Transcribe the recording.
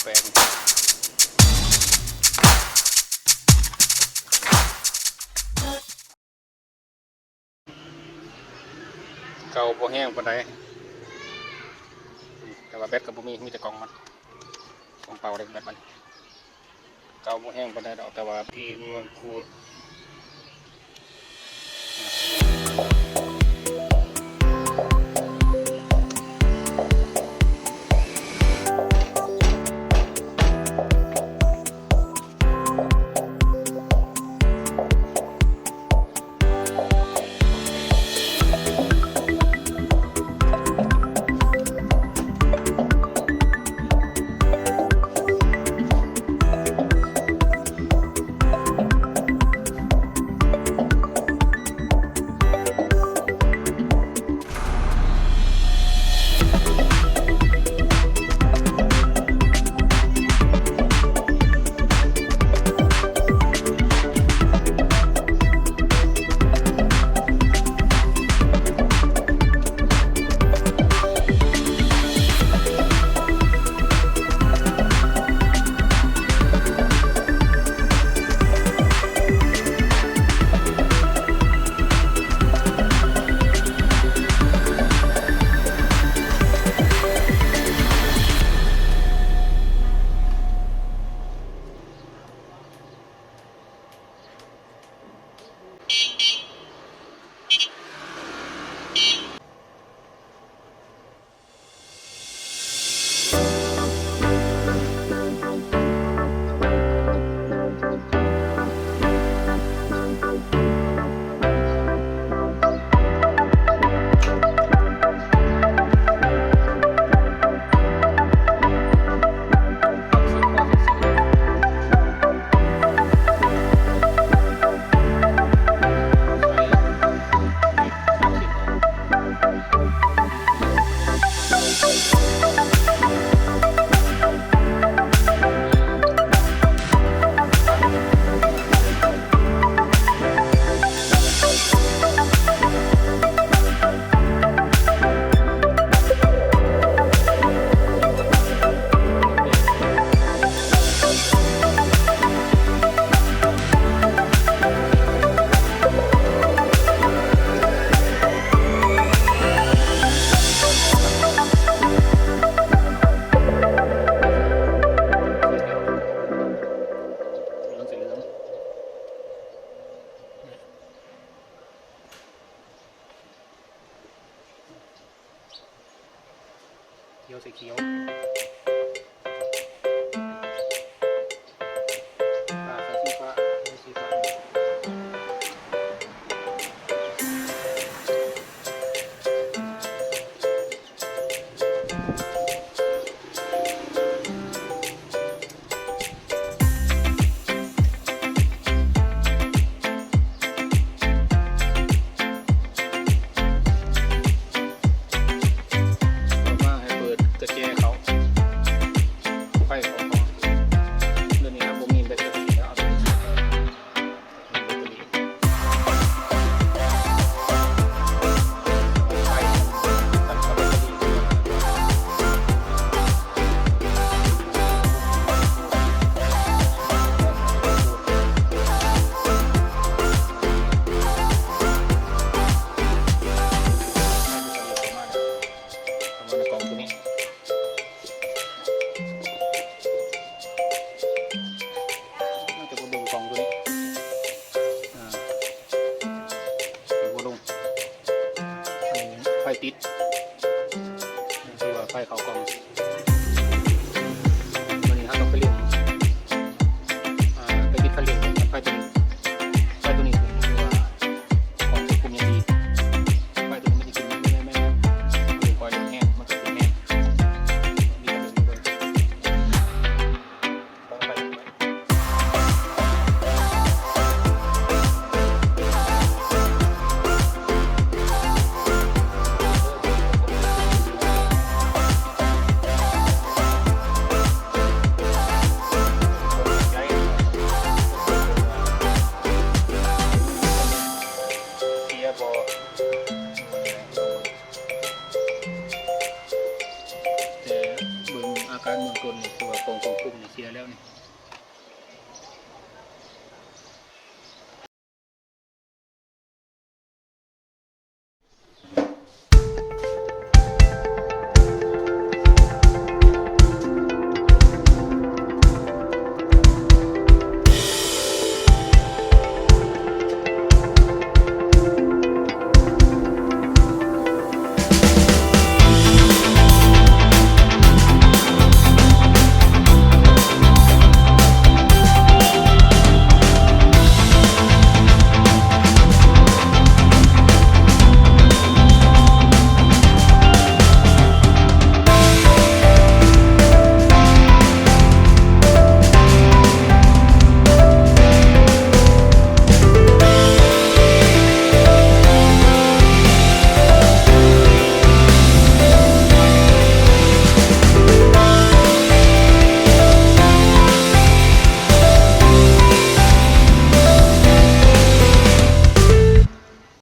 ແປງ ເກົ່າບໍ່ແຮງປານໃດ ແຕ່ວ່າແບັດກໍບໍ່ມີ ມີແຕ່ກ່ອງມັນ ຂອງເກົ່າເດ້ແບັດມັນ. ເກົ່າບໍ່ແຮງປານໃດດອກ ແຕ່ວ່າທີ່ມັນຂູດ. ຂຽວໃສ່ຂຽວ ຟ້າໃສ່ສີຟ້າ ໃສ່ສີຟ້າ. ຕໍ່ມາໃຫ້ເປີດກະແຈເຂົ້າ ໄຟເຂົ້າກ່ອງ. ດຽວນີ້ເຮົາບໍ່ມີແບັດເຕີຣີແລ້ວ ເອົາໂຕນີ້ໃສ່ ເຂົ້າມາໃນກ່ອງໂຕນີ້ ມັນຈະບໍ່ເບິ່ງກ່ອງໂຕນີ້ ອ່າ ເບິ່ງບໍ່ລົງ ໄຟຕິດ ຄືວ່າໄຟເຂົ້າກ່ອງ. ບາດນີ້ເຮົາຕ້ອງໄປເລັ່ງ ອ່າ ໄປປິດໄຟເລັ່ງ ໄຟໂຕນີ້ ໄຟໂຕນີ້ຄືວ່າ ຄວບຄຸມຢ່າງດີ ໄຟໂຕນີ້ມັນຈະຂຶ້ນແມ່ນໆ ເຮົາຄ່ອຍເລັ່ງແຮງ ມັນກໍຂຶ້ນແຮງ ມີການເລັ່ງເບິ່ງ ຂອງໄຟລົງໄປ. ແຕ່ເບິ່ງອາການເບື້ອງຕົ້ນນີ້ ຄືວ່າປ່ອງໆ ນີ້